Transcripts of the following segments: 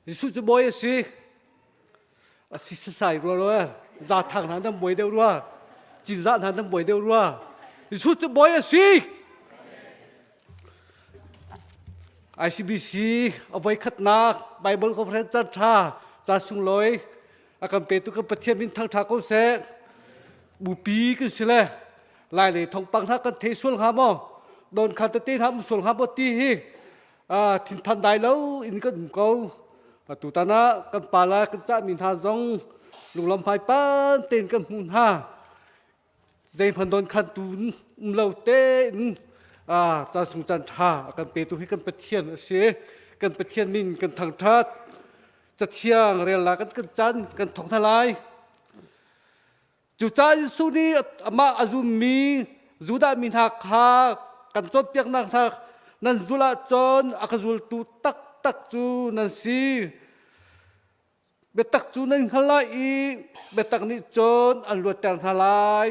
Jesuh cu bawi a si. A si sasai rua rua. Zathang hna nan buai deuh rua. Cinzah hna nan buai deuh rua. Jesuh cu bawi a si. ICBC a voikhatnak Bible Conference caan ṭha ca sunglawi a kan petu kan Pathian min thangṭha ko seh. Bupi kan si le lai lei thawngpang hna kan thei sual hnga maw? Don khan tete hna um sual hnga maw ti hi thinphan dai lo in kan um ko. Tutan ah kan pa le kan cahmi hna zong lunglam hmaipan tein kan hmuh hna. Zeihmanh don khan tu um lo tein caan sung caan ṭha a kan petu hi kan Pathian a si. Kan Pathian min kan thangṭhat. Cathiang rel la kan kan caan kan thawk hna lai. Cucaah Jesuh nih amah a zummi Judah mi hna kha kan cawnpiaknak hna nan zulh ahcun a ka zultu taktak cu nan si. Biatak cu nan hngal lai i biatak nih cun an luatter hna lai.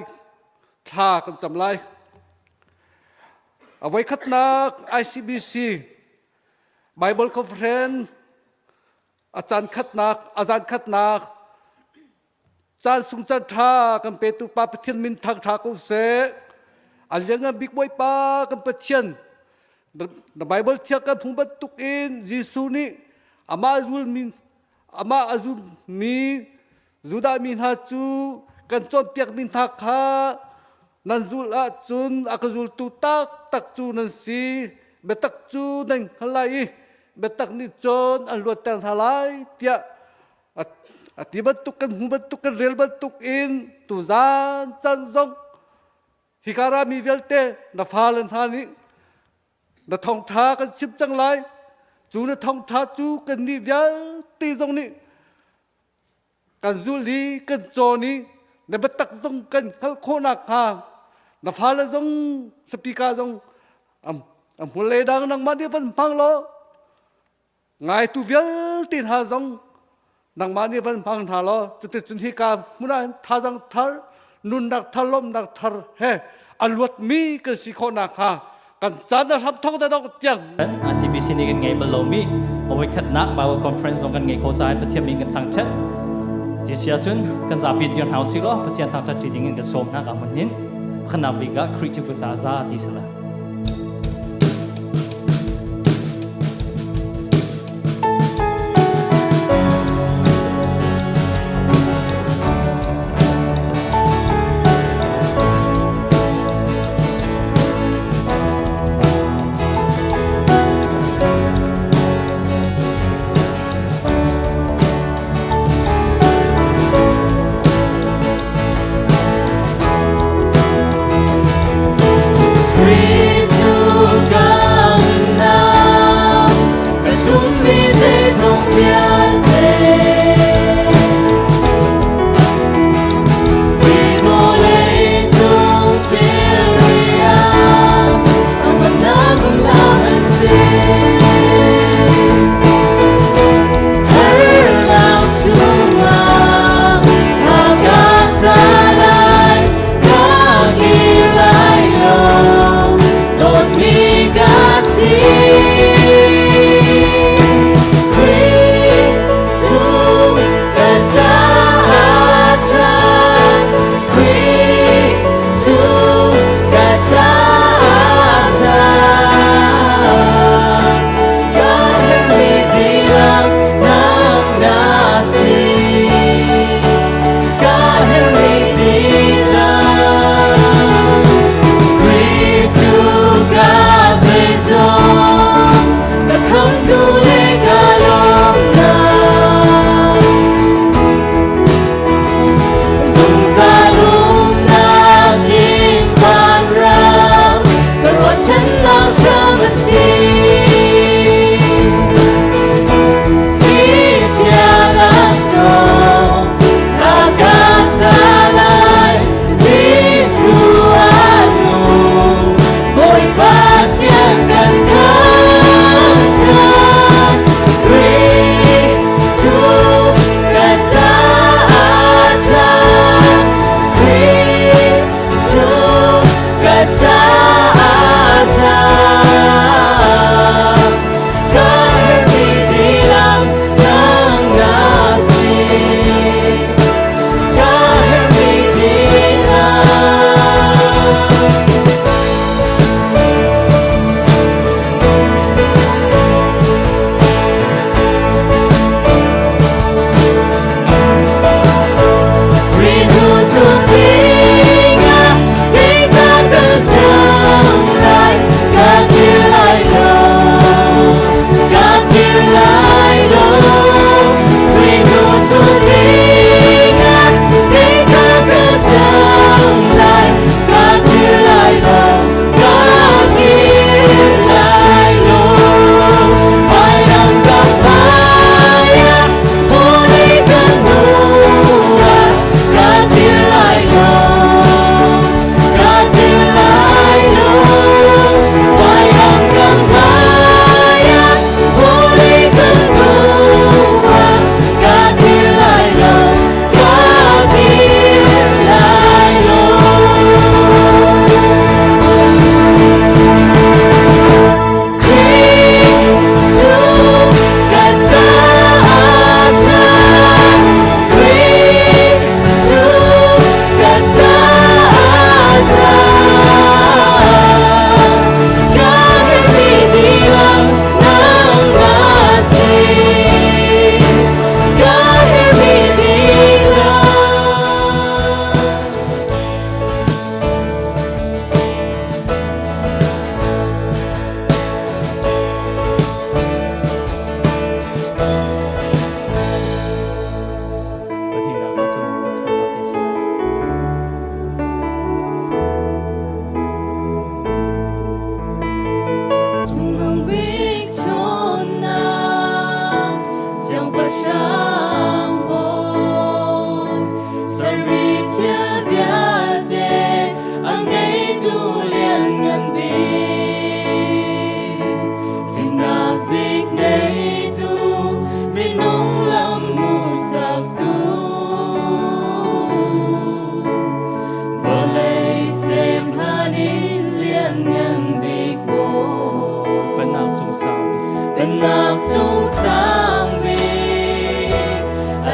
Thla kan cam lai. A voikhatnak ICBC Bible Conference a caan khatnak a zan khatnak Caan sung caan ṭha kan petu Pa Pathian min thang ṭha ko seh. A lianngan bik Bawipa kan Pathian na Bible thiang kan phung bantuk in Jesuh nih amah zulmi amah a zummi Judah mi hna cu kan cawnpiakmi hna kha nan zulh ahcun a ka zultu taktak cu nan si. Biatak cu nan hngal lai i biatak nih cun an luatter hna lai tiah A ti bantuk kan hmu bantuk kan rel bantuk in tuzan can zong hika rami vialte na fale hna nih na thawngṭha kan chim cang lai. Cu na thawngṭha cu kannih vialte zong nih kan zul i kan cawn i na biatak zong kan hngalh khawh nakhnga na fale zong speaker zong a hmul le dang nangmah nih van hmang law Ngaitu vialte hna zong nangmah nih van hmang hna law cuticun hika hmun ah thazang thar nunnak thar lawmhnak thar he a luatmi kan si khawh nakhnga kan caan a hram thawk da dong tiang ICBC nih kan ngei bal lomi voikhatnak Bible conference zong kan ngei kho caah Pathian min kan thangṭhat. Ti si ahcun kan zapi dir hna usih law Pathian thangṭhat ṭi ding in kan sawm hna ka hmun hin pakhatnak bik ah Khrih cu ca za ti sala.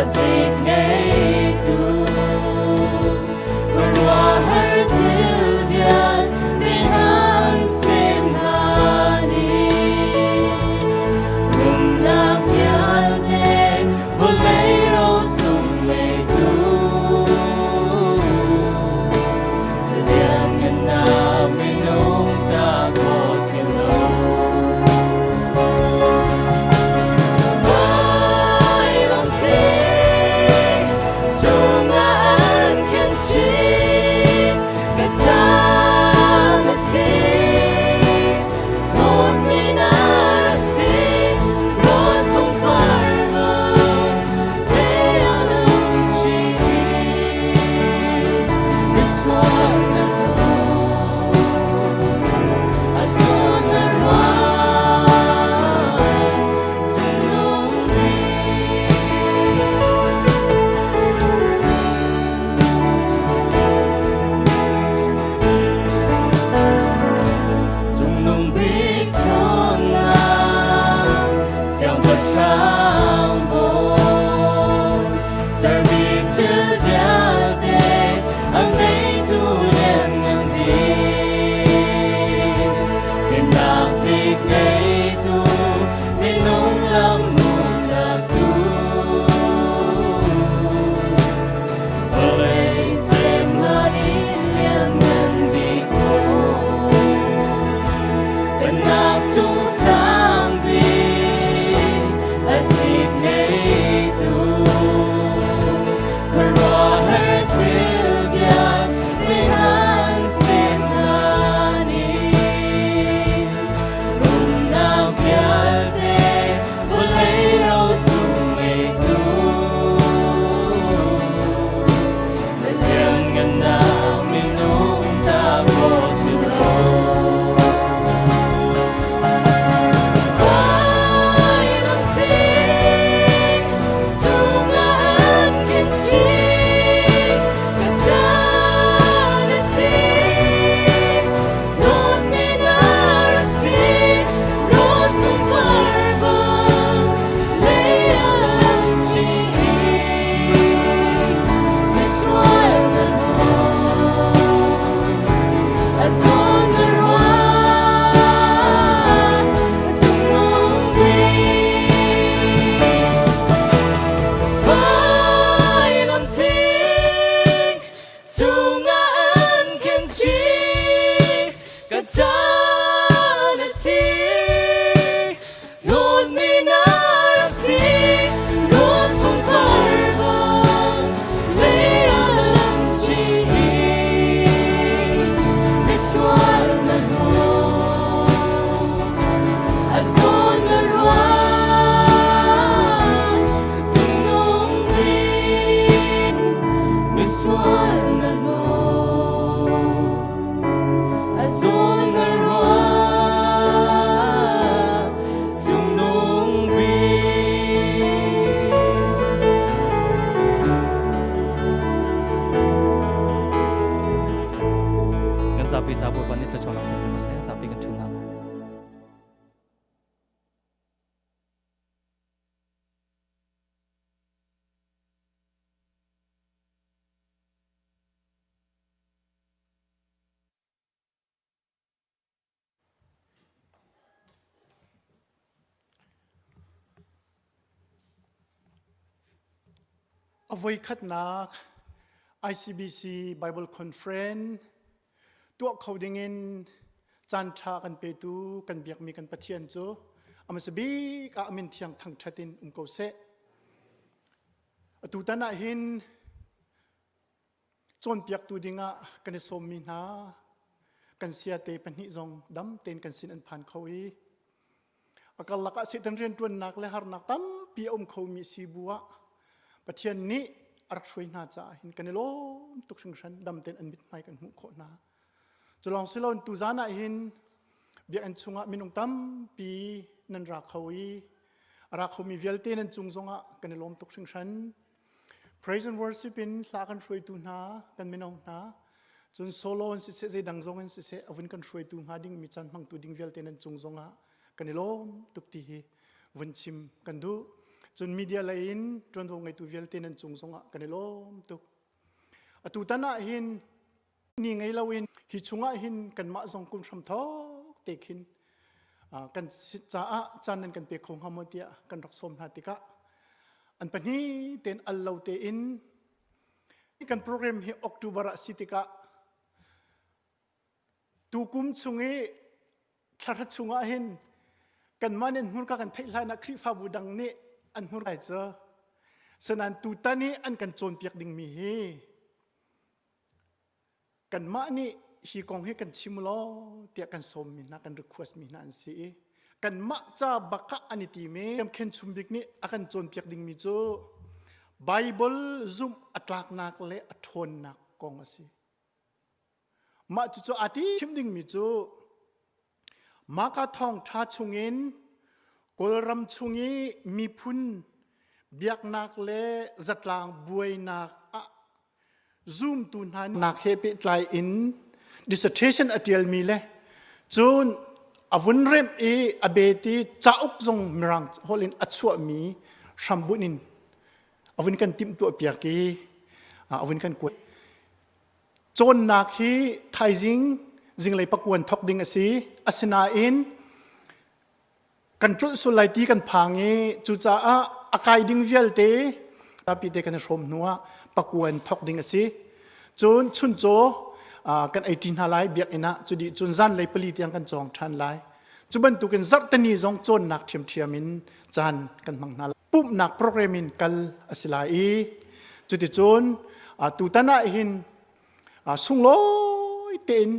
Azik ngeitu khuaruahhar thil vialte an sem hlan in rumnak vialte vawlei rosung ngeitu lianngannak minung ta khawh si lo. Vailamthing cungah an khen chih, ka caan a thi. Hlawtmi na rak si, rose pangpar bang lei a lang chih. Misual na dawt. A zawn na ruah, thinlung nih. Cungnung bik ṭhawnnak, siangpahrang bawi, sermi thil vialte a ngeitu lianngan bik. Fimnak zik ngeitu, minung lam hmuhsaktu. Vawlei semnak in lianngan bik bawi. Pennak cung sang bik a zik ngeitu. Khuaruahhar thil vialte an sem hlan in rumnak vialte vawlei rosung ngeitu. Na lianngannak minung ta khawh si lo. Vailamthing cungah an kan chih, ka caan a thi. Dawtmi na rak si, rose pangpar bang lei a lang chih. Misual na lawm. A zawn na ruah, cungnung bik. Vailamthing cungah an khen chih, ka caan a thi. Hlawtmi na rak si, rose pangpar bang lei a lang chih. Misual na hlawt, a zawn na ruah, cungnung bik. Misual na hlawt, a zawn na ruah, cungnung bik. Kan zapi ca Bawipa nih thluachuahnak kan pe ko seh. Zapi kan ṭhu hna lai. A voikhatnak ICBC Bible Conference tuah kho dingin caan ṭha kan petu kan biakmi kan Pathian cu a hmasa bik ah a min thiang thangṭhat in um ko seh. Atutan ah hin cawnpiaktu dingah kan i sawmmi hna kan siate pahnih zong dam tein kan sin an phan kho i a karlak ah Satan rianṭuannak le harnak tampi a um khomi si bu ah Pathian nih a rak hruai hna caah hin kan i lawm tuk hringhran dam tein an mithmai kan hmuh khawh hna. Cu lawng si loin tuzan ah hin biakinn chungah minung tampi nan ra kho i a ra khomi vialte nan cung zongah kan i lawm tuk hringhran. Praise and worship in hla kan hruaitu hna, kan mino hna, cun solo in siseh, zeidang zong in siseh, a vun kan hruaitu hnga ding mi caan hmangtu ding vialte nan cung zongah kan i lawm tuk ti hi vun chim kan duh. Cun media lei in ṭuanvo ngeitu vialte nan cung zongah kan i lawm tuk. Atu tan ah hin ni ngei loin hi chungah hin kanmah zong kum hram thawk te khin kan caah caan nan kan pe kho hnga maw tiah kan rak sawm hna tikah an pahnih tein al lo tein kan program hi October ah si tikah tukum chung i thlarha chungah hin kanmah nih an hmurka kan theih hlan ah Khrihfabu dang nih an hmur lai cu sanan tutan i an kan cawnpiak dingmi hi kanmah nih hi kong hi kan chim law tiah kan sawmmi hna kan request mi hna an si i kanmah ca bak ah an i tim i khen chum bik nih a kan cawnpiak dingmi cu Bible zumh a tlaknak le a ṭhawnnak kong a si. Mah cucu aa ti chim dingmi cu Maka thawngṭha chungin Kawlram chung i miphun biaknak le zatlang buainak ah zumtu hna nak he pehtlai in dissertation a ṭialmi le cun a vun remh i a beti cauk zong Mirang holh in a chuahmi hrambunh in a vun kan timhtuah piak i a vun kan kuat. Cawnnak hi thaizing zinglei pakuan thawk ding a si. Asinain kan tlulh sul lai ti kan phang i cucaah a kai ding vialte zapi te kan i hrawm hnu ah pakuan thawk ding a si. Cun chuncaw kan ei ṭi hna lai biakinn ah cudih cun zanlei pali tiang kan cawng ṭhan lai. Cu bantukin zarhteni zong cawnnak ṭhiamṭhiam in caan kan hmang hna lai. Pumhnak program in kal a si lai i cuticun tutan ah hin sunglawi tein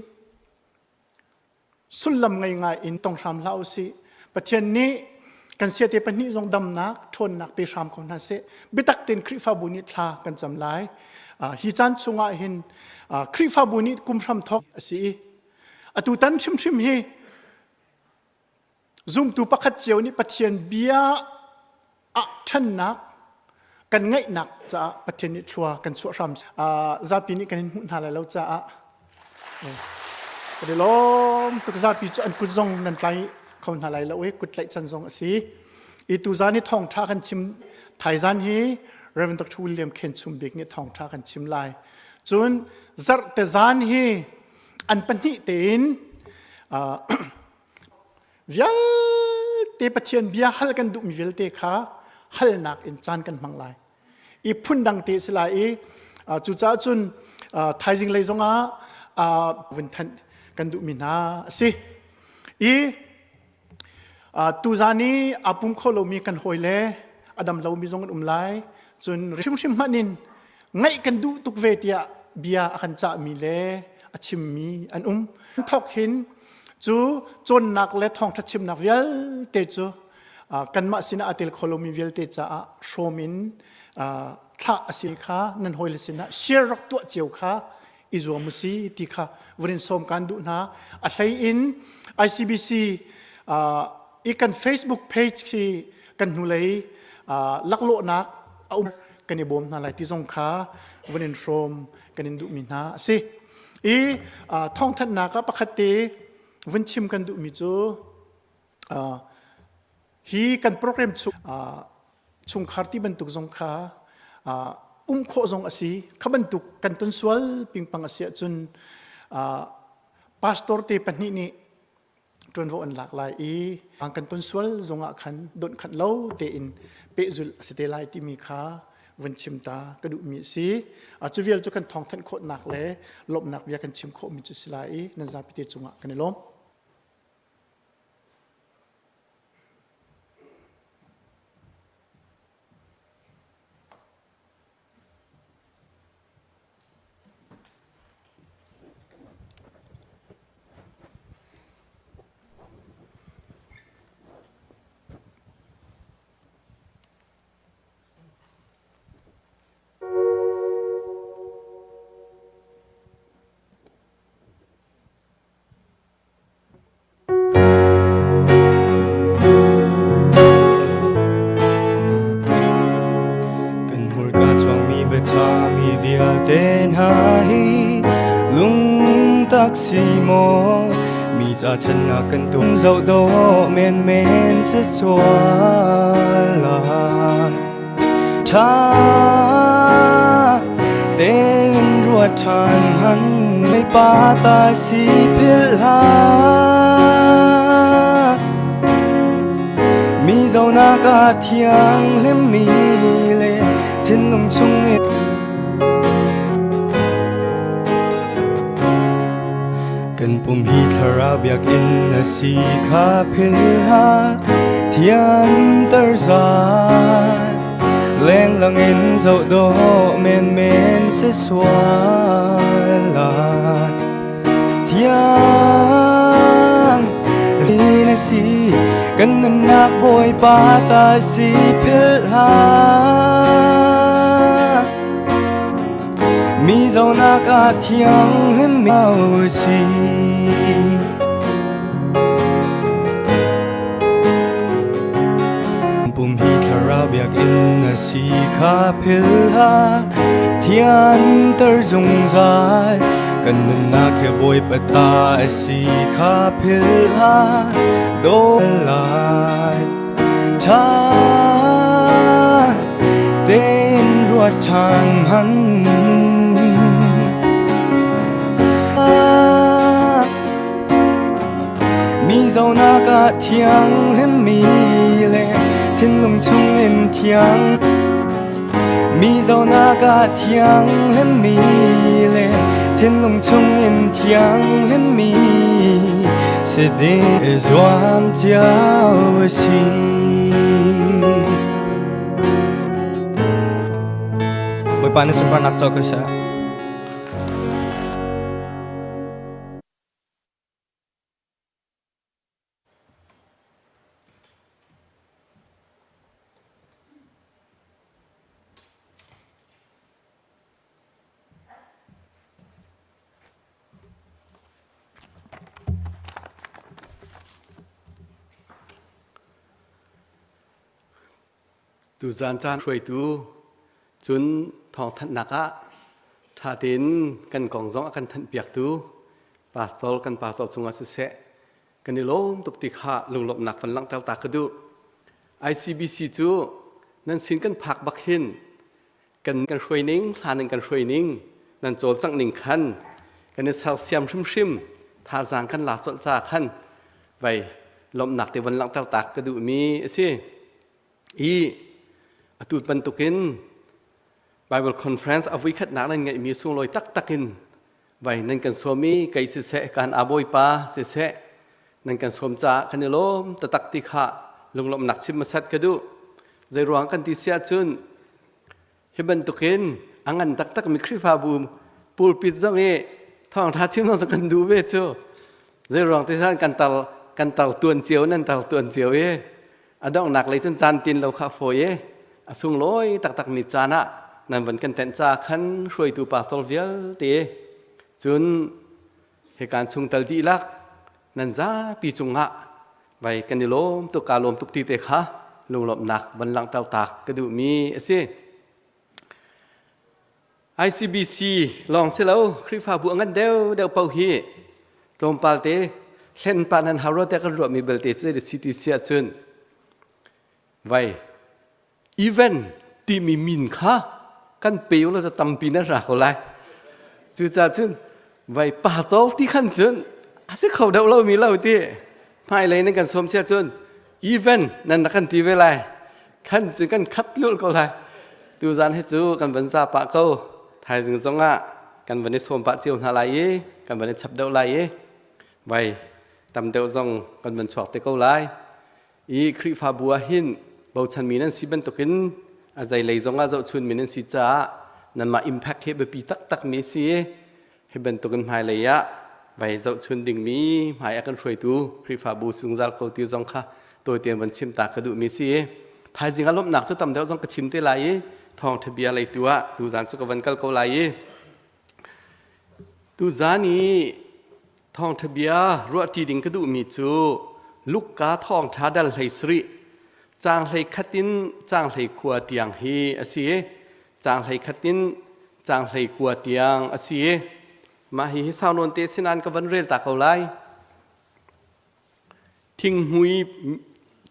sullam ngei ngai in tong hram hlah usih. Pathian nih kan siate pahnih zong damnak ṭhawnnak pe hram ko hna seh. Biatak tein Khrihfabu nih thla kan cam lai. Hi caan chungah hin Khrihfabu nih kum hram thawk a si i atu tan hrimhrim hi Zumtu pakhat cio nih Pathian bia ah ṭhannak kan ngeihnak caah Pathian nih thlua kan chuah hram. Zapi nih kan in hmuh hna lai lo caah kan i lawm tuk zapi cu an kut zong nan tlai kho hna lai lo i kut tlaih can zong a si. I tuzan hi thawngṭha kan chim thaizan hi Reverend Dr. William Khen Chum Bik nih thawngṭha kan chim lai. Cun zarhte zan hi an pahnih tein Vialte Pathian bia hal kan duhmi vialte kha halnak in caan kan hmang lai. I phundang te si lai i cucaah cun thaizing lei zongah vun thanh kan duhmi hna a si. I tuzan i aa pum kho lomi kan hawi le a dam lomi zong an um lai. Cun hrimhrim hmanh in ngaih kan duh tuk ve tiah bia a kan cahmi le a chimmi an um. Thawk hin cu cawnnak le thawngṭha chimnak vialte cu kanmah sinah aa tel kho lomi vialte caah hrawm in thlah a si kha nan hawile sinah share rak tuah cio kha i zuam u si ti kha vun in sawm kan duh hna. A hlei in ICBC i kan Facebook page khi kan hnulei laklawhnak a um kan i bawm hna lai ti zong kha vun in hrawm kan in duhmi hna a si. I thawngthanhnak ah pakhat te vun chim kan duhmi cu hi kan program chung chungkhar ti bantuk zong kha um khawh zong a si. Kha bantuk kan ton sual pingpang a si ahcun pastor te pahnih nih ṭuanvo an lak lai i kan ton sual zongah khan donhkhanh lo tein pehzulh a si te lai timi kha vun chim ta ka duhmi a si. Cu vial cu kan thawngthanh khawhnak le lawmhnak bia kan chim khawhmi cu si lai i nan zapi te cungah kan i lawm. Kan hmurka chuakmi biaṭha mi vialte hna hi lungtak si maw mi ca ṭhatnak kan tum zoh dawh menmen si sual lai. Tha tein ruat ṭhan han mei pa ta si philh hlah. Mi zonak ah thianghlimmi le thinlung chung in Kan pum hi thlarau biakinn a si kha philh hlah, thianter zat. Lenglang in zoh dawh menmen si sual lai. Thiang na si, kan nunnak Bawipa ta si philh hlah. Mi zonak ah thianghlim si. Pum hi thlarau biakinn na si kha philh hlah, thianter zungzal. Kan nunnak he Bawipa ta a si kha philh hlah, daw lai. Ṭha tein ruat ṭhan hmanh. Mi zonak ah thianghlimmi le thinlung chungin thiang Mi zonak ah thianghlimmi le thinlung chungin thianghlimmi si ding i zuam cio a si. Bawipa na sunparnak co ko seh. Tuzaan caan hruaitu cun thawngthanhnak ah ṭha tein kan kong zong a kan thanhpiaktu pastor kan pastor cungah siseh kan i lawm tuk ti kha lunglawmhnak van langhter ta ka duh. ICBC cu nan sin kan phak bak hin kan kan hruai ning hlan in kan hruai ning nan cawlcangh ning khan kan i sersiam hrimhrim thazaang kan lak colh ca khan vai lawmhnak te von langhter tak ka duhmi a si. I atu bantukin Bible conference a vuikhatnak nan ngeihmi sunglawi taktak in vai nan kan sawm i kei siseh kan abawipa siseh nan kan sawm caah kan i lawm taktak ti kha lunglawmhnak chim hmasat ka duh. Zeiruang kan ti si ahcun hi bantukin a ngan taktak mi Khrihfabu pulpit zong i thawngṭha chim zong kan duh ve cu. Zeiruang ti san kan tar kan tar tuan cio nan tar tuan cio i a donghnak lei cun caan tin lo kha fawi i a sunglawi taktak mi caan ah nan van kan tenh ca khan hruaitu pastor vialte cun hikan chungtel dihlak nan zapi cungah vai kan i lawm tuk ka lawm tuk ti te kha lunglawmhnak van langhter tak ka duhmi a si. ICBC lawng si lo Khrihfabu a ngan deuh deuh paoh hi tlawmpal te hlen pa nan hau rua te kan ruahmi belte cu CTC ahcun vai event timi min kha kan pe ulaw ca tampi nan ra ko lai. Cucaah cun vai pastor ti khan cun a si kho deuh lomi lo ti hmailei nan kan sawm sia cun event nan rak kan ti ve lai khan cun kan khat lul ko lai. Tuzan hi cu kan van za pah ko. Thaizing zong ah kan van i sawm pah cio hna lai i kan van i chap deuh lai i vai tam deuh zong kan van chuak te ko lai. I Khrihfabu ah hin bochanmi nan si bantukin a zeilei zongah zohchunmi nan si caah nanmah impact hi biapi taktakmi a si i hi bantukin hmailei ah vai zohchun dingmi hmai a kan hruaitu Khrihfabu zungzal ko ti zong kha tawitein van chim ta ka duhmi si i thaizing ah lawmhnak cu tam deuh zong ka chim te lai i thawngṭha bia lei tu ah tuzan cu ka van kal ko lai i tuzan i Thawngṭha bia ruahṭi ding ka duhmi cu Luka thawngṭha dal 17 caang 11 in caang 19 tiang hi a si i caang 11 in caang 19 tiang a si i mah hi hi sau nawn te sinain ka van rel ta ko lai. Thinghmui,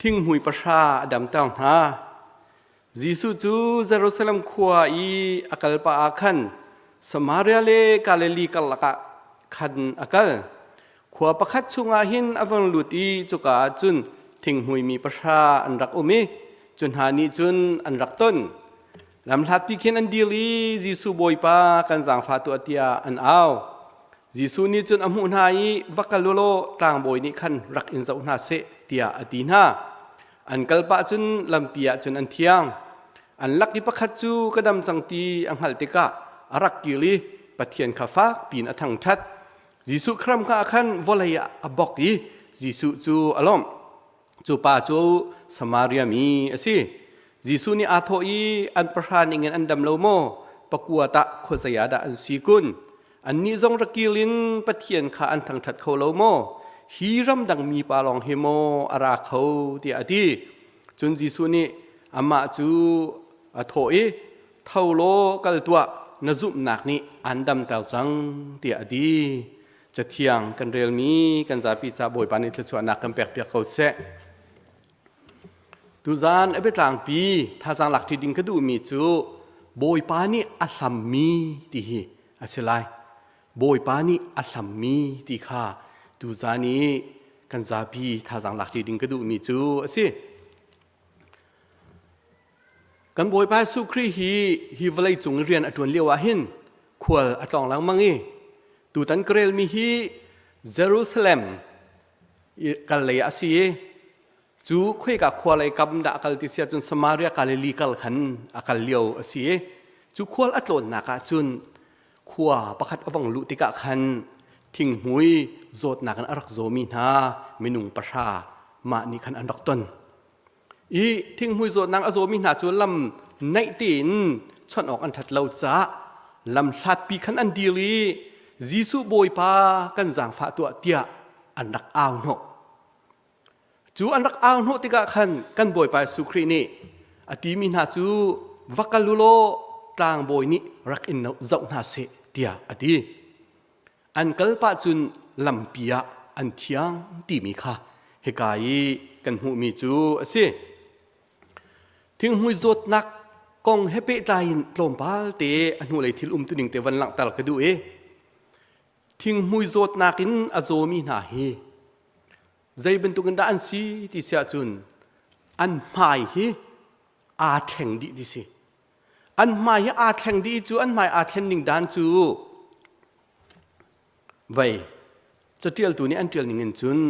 thinghmui pahra a damter hna. Jesuh cu Jerusalem khua i a kal pah ah khan Samaria le Galilee karlak ah khan a kal. Khua pakhat chungah hin a vung lut i cuka ah cun thinghmuimi pahra an rak um i cu hna nih cun an rak ton. Lamhlatpi khin an dir i Jesuh Bawipa kan zaangfah tuah tiah an au. Jesuh nih cun a hmuh hna i va kal u law tlangbawi nih khan rak in zoh hna seh tiah a ti hna. An kal pah cun lampi ah cun an thiang. An lak i pakhat cu ka dam cang ti a hngalh tikah a rak kir i Pathian kha fak piin a thangṭhat. Jesuh khram kha khan vawlei ah a bok i Jesuh cu a lawmh. Cu pa cu Samaria mi a si. Jesuh nih aa thawh i an pahra ningin an dam lo maw? Pakua tah khuazei ah dah an si kun? Annih zong rak kil in Pathian kha an thangṭhat kho lo maw? Hi ramdang mi pa lawng hi maw a ra kho? tiah a ti. Cun Jesuh nih amah cu a thawh i Tho law kal tuah, na zumhnak nih aan damter cang tiah a ti. Cathiang kan relmi kan zapi ca Bawipa nih thluachuahnak kan pekpiak ko seh. Tuzaan a biatlangpi thazaang lak ṭi ding ka duhmi cu Bawipa nih a hlammi ti hi a si lai. Bawipa nih a hlammi ti kha tuzaan i kan zapi thazaang lak ṭi ding ka duhmi cu a si. Kan Bawipa Jesuh Khrih hi hi vawlei cung i rian a ṭuan lio ah hin khual a tlawng lengmang i tutan ka relmi hi Jerusalem kal lei ah a si i cu khuika khua lei kam dah a kal ti si ahcun Samaria Galilee kal khan a kal lio a si i cu khual a tlawnnak ah cun khua pakhat a vong luh tikah khan thinghmui zawtnak in a rak zawmi hna minung pahra mah nih khan an rak ton. I thinghmui zawtnak a zawmi hna cu lam naih tein chawnh awk an ṭhat lo caah lam hlatpi khan an dir i Jesuh Bawipa kan zaangfah tuah tiah an rak au hnawh. Cu an rak au hnawh tikah khan kan Bawipa Jesuh Khrih nih a timi hna cu va kal u law tlangbawi nih rak in zoh hna seh tiah a ti. An kal pah cun lampi ah an thiang timi kha hika i kan hmuhmi cu a si. Thinghmui zawtnak kong he pehtlai in tlawmpal te a hnulei thil umtuning te van langhter ka duh i thinghmui zawtnak in a zawmi hna hi zei bantukin dah an si ti si ahcun an hmai hi aa thleng dih ti si. An hmai hi aa thleng dih cu an hmai aa thlen ning dan cu vei catialtu nih an ṭial ning in cun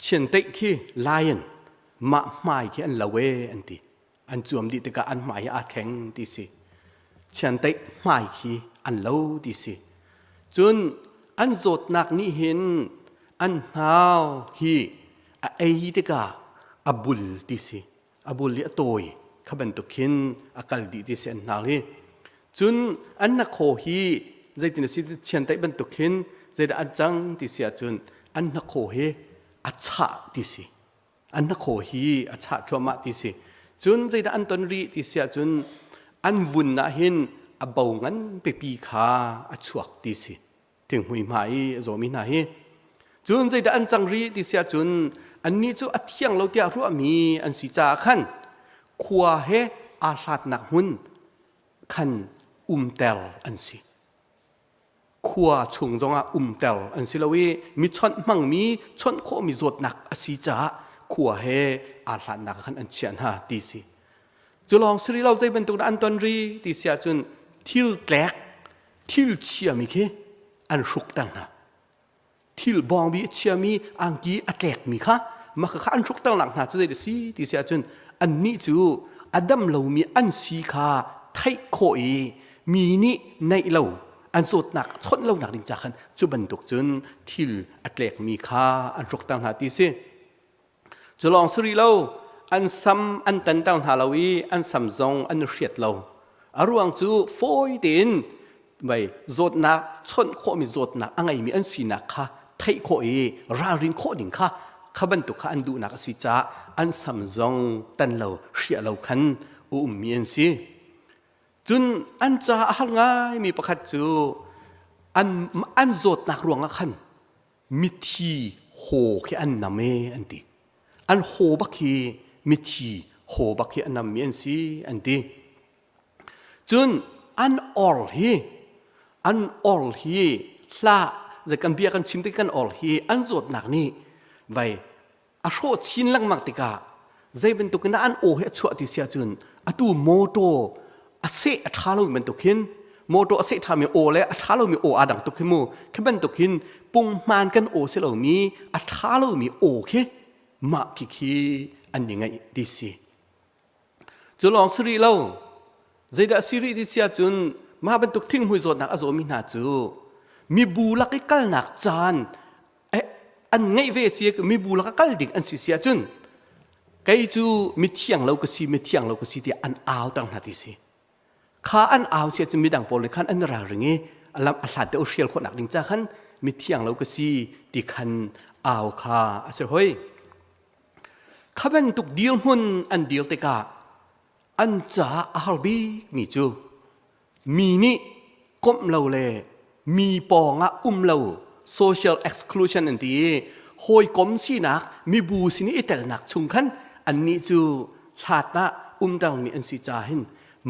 chianteih khi lion mah hmai khi an lo e an ti an cuam dih tikah an hmai hi aa thleng ti si chianteih hmai khi an lo ti si cun an zawtnak nih hin an hnau hi a ei tikah a bul ti si a bul i a tawi kha bantuk khin a kal dih ti si an hnar hi cun an hnakhaw hi zeitin a si chiantaih bantuk khin zeidah an cang ti si ahcun an hnakhaw hi a chah ti si an hnakhaw hi a chah thluahmah ti si cun zeidah an ton rih ti si ahcun an vun ah hin a bo ngan pipi kha a chuak ti si thinghmui hma i a zawmi hna hi cun zeidah an cang rih ti si ahcun annih cu a thiang lo tiah ruahmi an si caah khan khua he aa hlatnak hmun khan umter an si khua chung zongah umter an si lo i mi chawnh hmangmi chawnh khawhmi zawtnak a si caah khua he aa hlatnak khan an chiah hna ti si cu lawng si rih lo zei bantuk dah an ton rih ti si ahcun thil tlek thil chiami khi an hrukter hna thil bawngbi a chiami angki a tlekmi kha mah kha an hrukternak hna cu zei a si ti si ahcun annih cu a dam lomi an si kha theih khawh i mi nih neih lo an zawtnak chawnh lonak ding ca khan cu bantuk cun thil a tlekmi kha an hrukter hna ti si Cu lawng si rih lo, an sam an tanter hna lo i an sam zong an i hriat lo. A ruang cu fawi tein vei zawtnak chawnh khawhmi zawtnak a ngeimi an sinak kha theih khawh i ralrin khawh ding kha kha bantuk kha an duhnak a si caah an sam zong tan lo hriah lo khan a ummi an si. Cun an caah a har ngaimi pakhat cu an, an zawtnak ruangah khan mithi haw khi an nam e an ti an haw bak hi mithi Haw bak hi a nammi an si an ti. Cun an or hi an or hi hla kan bia kan chim tik kan or hi an zawtnak nih vai a hrawh chin lengmang tikah zei bantuk in an aw hi a chuah ti si ahcun atu motor a seh a ṭha lomi bantuk hin motor a seh ṭhami aw le a ṭha lomi aw aa dang tuk hi mu. Khi bantuk hin punghman kan aw si lomi a ṭha lomi aw khi mah khi khi an i ngaih ti si. Cu lawng si rih lo. Zeidah si rih ti si ahcun mah bantuk thinghmui zawtnak a zawmi hna cu mibu lak i kalnak caan an ngeih ve si mibu lak a kal ding an si si ahcun kei cu mithiang lo ka si mithiang lo ka si tiah an au tang hna ti si. Kha an au si ahcun midang pawl nih khan an ralring i a lam a hlat deuh hrial khawhnak ding ca khan mithiang lo ka si ti khan au kha a si hoi. Kha bantuk dirhmun an dir tikah an caah a har bikmi cu mi nih komh lo le mi pawngah um lo, social exclusion an ti i hawikom sinak mibu sin i telnak chung khan annih cu hlat ah umtermi an si caah hin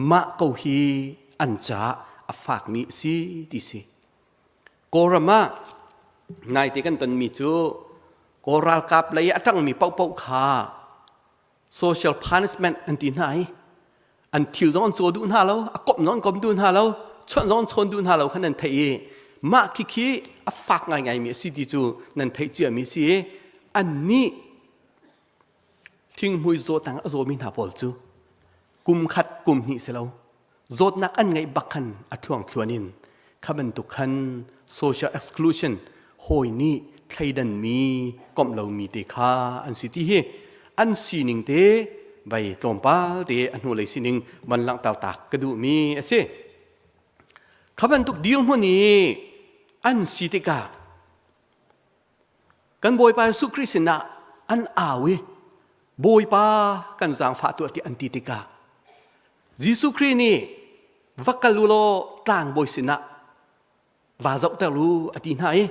mah ko hi an caah a fakmi a si ti si. Kawlram ah naite kan tonmi cu Kawl ralkap lei a ṭangmi paohpaoh kha social punishment an ti hna i an thil zong an caw duh hna lo, a komh zong an kom duh hna lo, chawnh zong an chawn duh hna lo kha nan theih i mah khikhi a fak ngaingaimi a si ti cu nan theih ciami si i annih thinghmui zawtnak a zawmi hna pawl cu kum khat kum hnih si lo zawtnak an ngeih bak khan a thluangthluan in kha bantuk khan social exclusion, hawi nih thleidanmi komh lomi te kha an si ti hi an sining te vai tlawmpal te a hnulei sining van langhter tak ka duhmi a si. Kha bantuk dirhmun i an si tikah kan Bawipa Jesuh Khrih sinah an au i Bawipa kan zaangfah tuah ti an ti tikah Jesuh Khrih nih va kal u law tlangbawi sinah va zohter u a ti hna i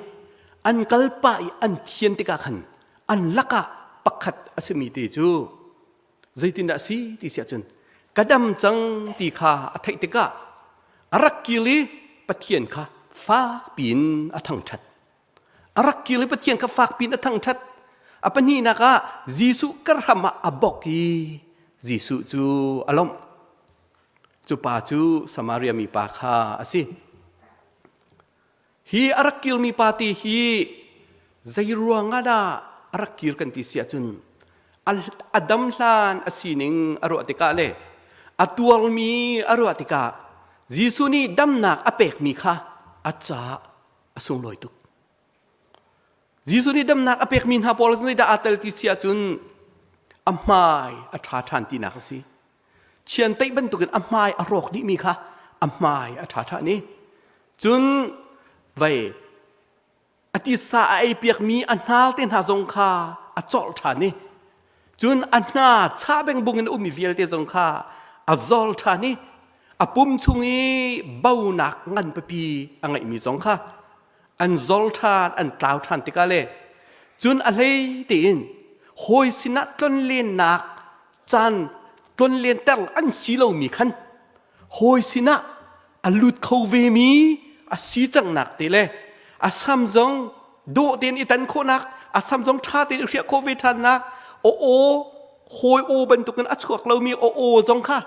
an kal pah i an thian tikah khan an lakah pakhat a simi te cu zeitindah a si ti si ahcun ka dam cang ti kha a theih tikah a rak kil i Pathian kha fak piin a thangṭhat. A rak kil i Pathian kha fak piin a thangṭhat. A pahnihnak ah Jesuh ka hram ah a bok i Jesuh cu a lawmh. Cu pa cu Samaria mi pa kha a si. Hi a rak kirmi pa te hi zei ruang ah dah a rak kir kan ti si ahcun a dam hlan a sining a ruah tikah le a tuarmi a ruah tikah Jesuh nih damnak a pekmi kha a caah a sunglawi tuk. Jesuh nih damnak a pekmi hna pawl zeidah aa tel ti si ahcun a hmai a ṭha ṭhan tinak a si. Chianteih bantukin a hmai a rawk dihmi kha a hmai a ṭha ṭhan i cun vei a titsa a eipiakmi a hnal te hna zong kha a cawlh ṭhan i cun a hna cha bengbung in a ummi vialte zong kha a zol ṭhan i a pum chung i bonak ngan pipi a ngeihmi zong kha an zol ṭhan an tlau ṭhan tikah le cun a hlei tein hawi sinah tlonlennak caan tlonlenter an si lomi khan hawi sinah a lut kho vemi a si cangnak te le a sam zong dawh tein i tan khawhnak, a sam zong ṭha tein i hriah khawh ve ṭhannak, aw aw hawi aw bantukin a chuak lomi aw aw zong kha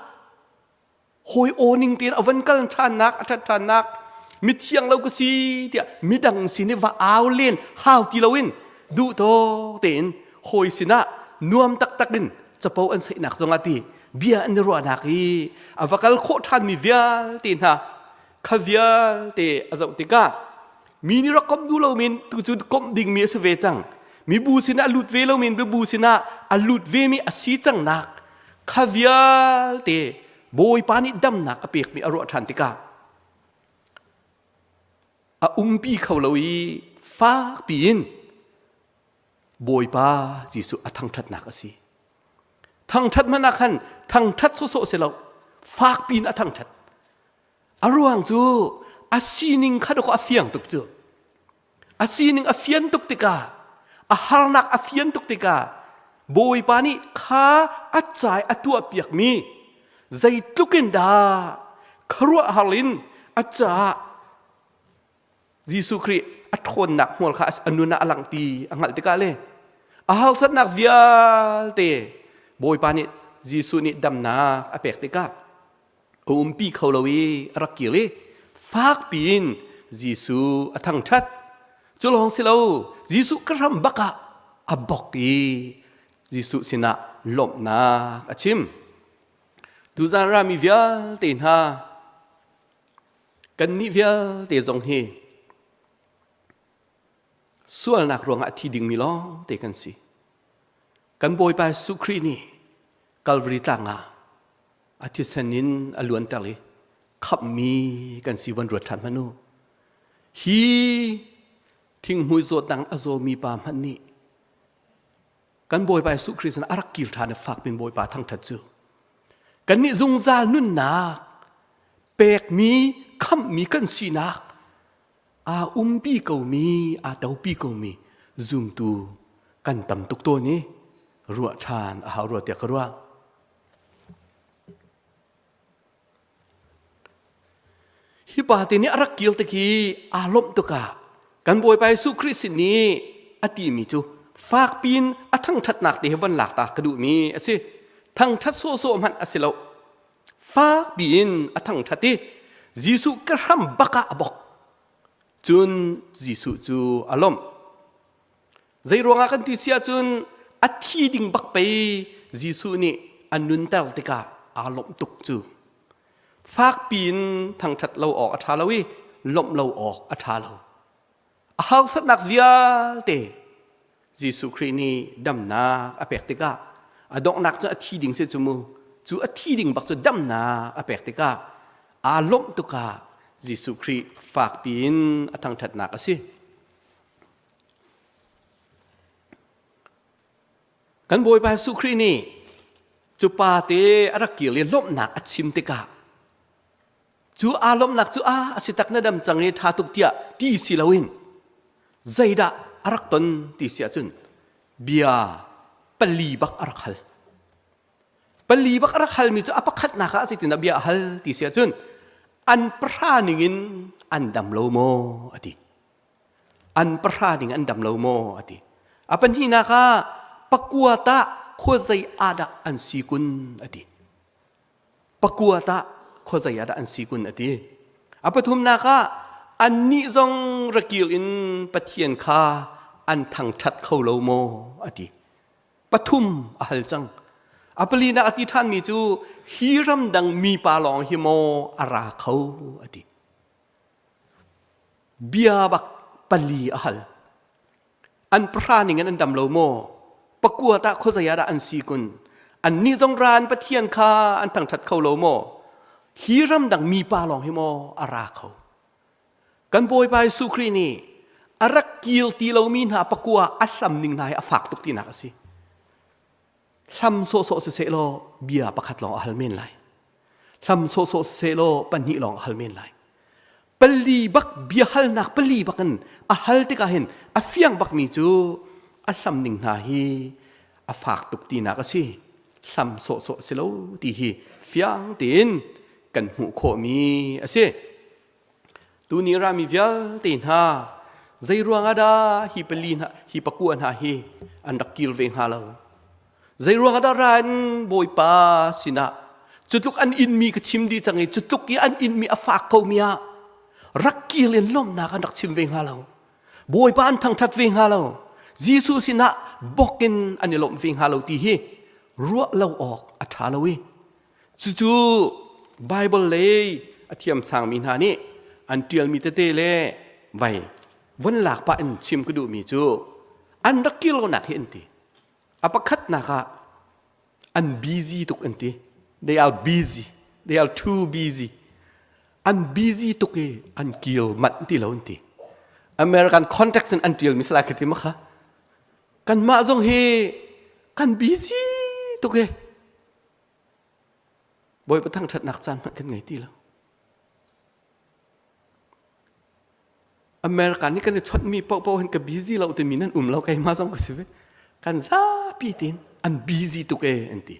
hawi aw ning tein a van kal ṭhannak, a ṭhat ṭhannak, mithiang lo ka si tiah midang sin i va au len hau ti loin duh tawk tein hawi sinah nuam taktak in capo an saihnak zongah ti bia an i ruahnak i a va kal khawh ṭhanmi vialte hna kha vialte a zoh tikah mi nih rak komh duh lo men tu cu komh dingmi a si ve cang, mibu sinah a lut ve lo men mibu sinah a lut vemi a si cangnak kha vialte Bawipa nih damnak a pekmi a ruah ṭhan tikah a umpi kho lo i fakpi in Bawipa Jesuh a thangṭhatnak a si. Thangṭhat hmanh ah khan thangṭhat sawsawh si lo, fakpi in a thangṭhat. A ruang cu a sining kha dawkaw a fiang tuk cu. A sining a fian tuk tikah, a harnak a fian tuk tikah. Bawipa nih kha a cai a tuahpiakmi zeitluk in dah khuaruahhar in a caah Jesuh Khrih a ṭhawnnak hmual kha a nun ah a langh ti a hngalh tikah le a harsatnak vialte Bawipa nih Jesuh nih damnak a pek tikah a umpi kho lo i a rak kir i fakpi in Jesuh a thangṭhat. Cu lawng si lo, Jesuh ka hram bak ah a bok i Jesuh sinah lawmhnak a chim. Tuzan rami vialte hna kannih vialte zong hi sualnak ruangah a thi dingmi lawng te kan si. Kan Bawipa Jesuh Khrih nih Calvary tlang ah a thisen in a luanter i khamhmi kan si van ruat ṭhan hmanh u. Hi thinghmui zawtnak a zawmi pa hmanh nih kan Bawipa Jesuh Khrih sin a rak kir ṭhan i fakpin Bawipa thangṭhat cu kannih zungzal nunnak pekmi khamhmi kan sinak aa umpi komi aa topi komi zumtu kan tam tuk tawn i ruah ṭhan a hau rua tiah ka ruah. Hi pa te nih a rak kir tik i aa lawmh tukah kan Bawipa Jesuh Khrih sin i a timi cu fakpi in a thangṭhatnak te hi von lak ta ka duhmi a si. Thangṭhat sawhsawh hmanh a si lo. Fakpi in a thangṭhat i Jesuh ka hram bak ah a bok. Cun Jesuh cu a lawmh. Zei ruangah kan ti si ahcun a thi ding bak pei Jesuh nih a nunter tikah aa lawmh tuk cu. Fakpi in thangṭhat lo awk a ṭha lo i lawmh lo awk a ṭha lo. A harsatnak vialte Jesuh Khrih nih damnak a pek tikah a donghnak cu a thi ding si cu mu. Cu a thi ding bak cu damnak a pek tikah aa lawmh tukah Jesuh Khrih fakpi in a thangṭhatnak a si. Kan Bawipa Jesuh Khrih nih cu pa te a rak kir i lawmhnak a chim tikah cu aa lawmhnak cu a a si tak na dam cang i ṭha tuk tiah ti si loin zeidah a rak ton ti si ahcun bia pali bak a rak hal. Pali bak a rak halmi cu a pakhatnak ah zeitindah bia a hal ti si ahcun an pahra ningin an dam lo maw a ti. An pahra ning an dam lo maw a ti. A pahnihnak ah pakua tah khuazei ah dah an si kun a ti. Pakua tah khuazei ah dah an si kun a ti. A pathumnak ah annih zong rakil in Pathian kha an thangṭhat kho lo maw a ti. Pathum a hal cang. A palinak a ti ṭhanmi cu hi ramdang mipa lawng hi maw a ra kho a ti. Bia bak pali a hal. An pahra ning in an dam lo maw? Pakua tah khuazei ah dah an si kun? Annih zong ra an Pathian kha an thangṭhat kho lo maw? Hi ramdang mipa lawng hi maw a ra kho? Kan Bawipa Jesuh Khrih nih a rak kil ti lomi hna pakua a hlam ning hna hi a fak tuk tinak a si. Hlam sawhsawh siseh law bia pakhat lawng a hal men lai. Hlam sawhsawh siseh law pahnih lawng a hal men lai. Pali bak bia halnak pali bak in a hal tikah hin a fiang bakmi cu a hlam ning hna hi a fak tuk tinak a si. Hlam sawhsawh si lo ti hi fiang tein kan hmuh khawhmi a si. Tuni rami vialte hna zei ruangah dah hi pali hna hi pakua hna hi an rak kir ve hnga lo? Zei ruangah dah ra in Bawipa sinah cutluk an inmi ka chim dih cang i cutluk i an inmi a fak ko mi ah rak kir in lawmhnak an rak chim ve hnga lo. Bawipa an thangṭhat ve hnga lo. Jesuh sinah bok in an i lawmh ve hnga lo ti hi ruah lo awk a ṭha lo i Cucu Baibal lei a thiamsangmi hna nih an ṭialmi tete le vai von lak pah in chim ka duhmi cu an rak kir lonak hi an ti. A pakhatnak ah an busy tuk an ti. They are busy. They are too busy. An busy tuk i an kil manh ti lo an ti. American context in an ṭialmi salai khi ti ma kha. Kanmah zong hi kan busy tuk i Bawipa thangṭhatnak caan hmanh kan ngei ti lo. America nih kan i chawnhmi paohpaoh hin ka busy lo timi nan um lo keimah zong ka si ve. Kan zapi tein. An busy tuk e an ti.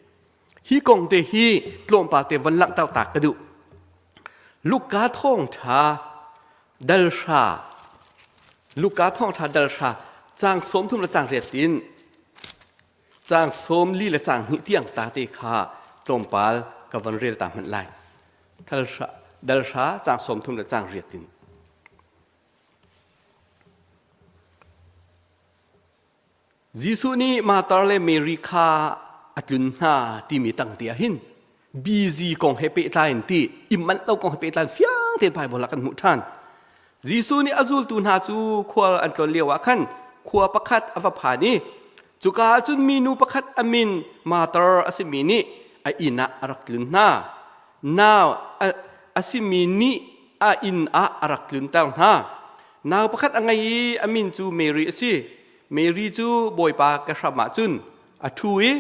Hi kong te hi tlawmpal te von langhter ta ka duh. Luka thawngṭha dalhra Luka thawngṭha dalhra caang 30 le caang riat in caang 42 le caang hnih tiang ta te kha tlawmpal ka von rel ta hmanh lai. Dalhra caang 30 le caang riat in. Jesuh nih Martha le Mary kha a tlun hna timi tang te ah hin busy kong he pehtlai in ti i manh lo kong he pehtlai in fiang tein Bible ah kan hmuh ṭhan. Jesuh nih a zultu hna cu khual an tlon lio ah khan khua pakhat a va phan i cuka ah cun minu pakhat a min Martha a simi nih a inn ah a rak tlun hna. Nau a simi nih a inn ah a rak tlunter hna. Nau pakhat a ngei i a min cu Mary a si. Mary cu Bawipa ka hram ah cun a ṭhu i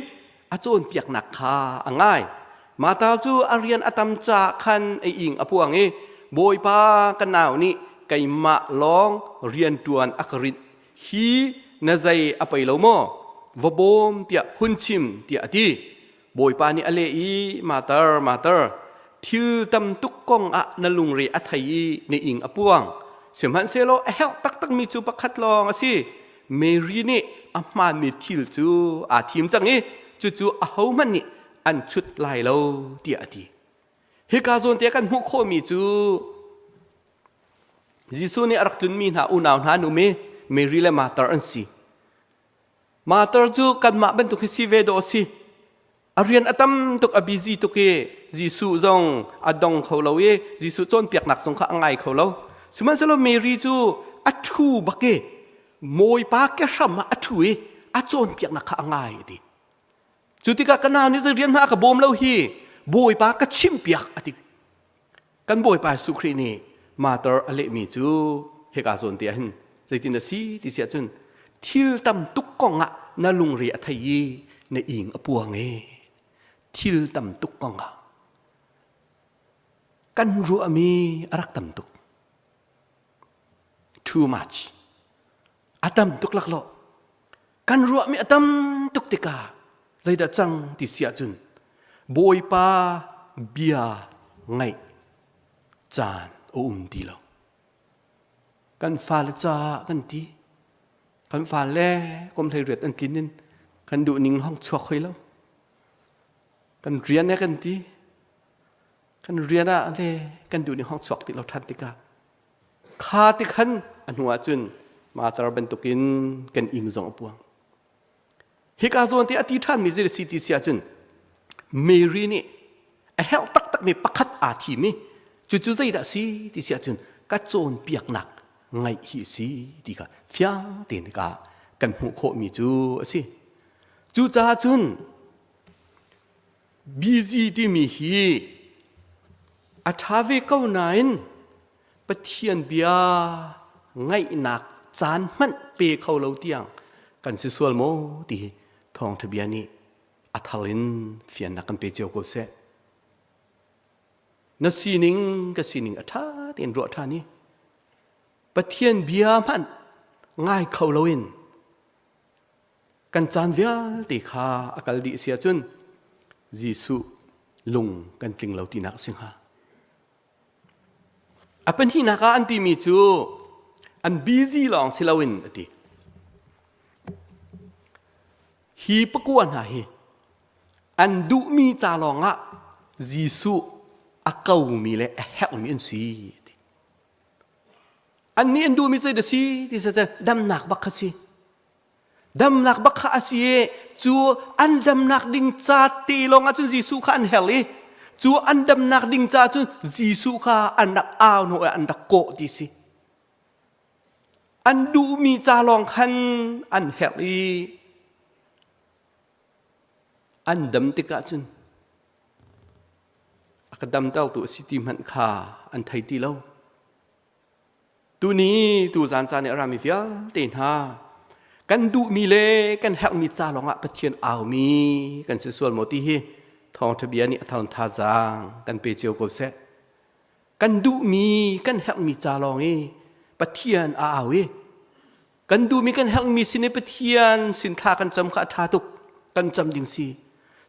a cawnpiaknak kha a ngai. Martha cu a rian a tam caah khan a ing a puang i Bawipa ka nau nih keimah lawng rianṭuan a ka rinh hi na zei a pei lo maw? Va bawm tiah hun chim tiah a ti. Bawipa nih a leh i Martha, Martha, thil tam tuk kong ah na lungre a thei i na ing a puang. Sihmanhsehlaw a herh taktakmi cu pakhat lawng a si. Mary nih a hmaanmi thil cu aa thim cang i cucu ahohmanh nih an chut lai lo tiah a ti. Hika zawn te kan hmuh khawhmi cu Jesuh nih a rak tlunmi hna unau hna an um i Mary le Martha an si. Martha cu kanmah bantuk hi si ve dawh a si. A rian a tam tuk, a busy tuk i Jesuh zong a dong kho lo i Jesuh cawnpiaknak zong kha a ngai kho lo. Sihmanhsehlaw Mary cu a ṭhu bak i Bawipa ke hram ah a ṭhu i a cawnpiaknak kha a ngai a ti. Cu tikah ka nau nih zei rian hmanh a ka bawm lo hi Bawipa ka chimhpiak a ti. Kan Bawipa Jesuh Khrih nih Martyr a lehmi cu hika zawn te ah hin zeitin a si ti si ahcun thil tam tuk kong ah na lungre a thei i na ing a puang e. Thil tam tuk kong ah kan ruahmi a rak tam tuk. Too much. A tam tuk laklawh. Kan ruahmi a tam tuk tikah zeidah cang ti si ahcun Bawipa bia ngaih caan a um ti lo. Kan fale caah kan ti. Kan fale kum hlei riat an tlin in kan duh ning hong chuak hoi lo. Kan rian e kan ti. Kan rian ah le kan duh ning hong chuak ti lo ṭhan tikah Kha ti khan a hnu ahcun Martar bantukin kan ing zong a puang. Hika zawn te a ti ṭhanmi zei si ti si ahcun Mary nih a herh taktakmi pakhat aa thim i cucu zeidah si ti si ahcun ka cawnpiaknak ngaih hi a si ti kha fiang tein ka kan hmuh khawhmi cu a si. Cucaah cun busy timi hi a ṭha ve ko nain Pathian bia ngaihnak caan hmanh pe kho lo tiang kan si sual maw ti hi thawngṭha bia nih a thar in fiannak kan pe cio ko seh. Na sining ka sining a ṭha tein ruah ṭhan i Pathian bia hmanh ngai kho loin kan caan vialte kha a kal dih si ahcun Jesuh lung kan tling lo tinak a si hnga. A pahnihnak ah an timi cu an busy lawng si loin a ti. Hi pakua hna hi an duhmi ca lawngah Jesuh a komi le a herhmi an si. Annih an duhmi cu da si ti damnak bak kha si. Damnak bak kha a si i cu an damnak ding ca te lawng ahcun Jesuh kha an herh i cu an damnak ding ca cun Jesuh kha an rak au hnawh i an rak kawh ti si. An duhmi ca lawng khan an herh i an dam tikah cun a ka damtertu a si ti hmanh kha an thei ti lo. Tuni tuzan caan i a rami vialte hna kan duhmi le kan herhmi ca lawngah Pathian aumi kan si sual maw ti hi thawngṭha bia nih a thar thazaang kan pe cio ko seh. Kan duhmi kan herhmi ca lawng i Pathian a au i kan duhmi kan herhmi sin i Pathian sin thla kan cam kha a ṭha tuk. Kan cam ding si.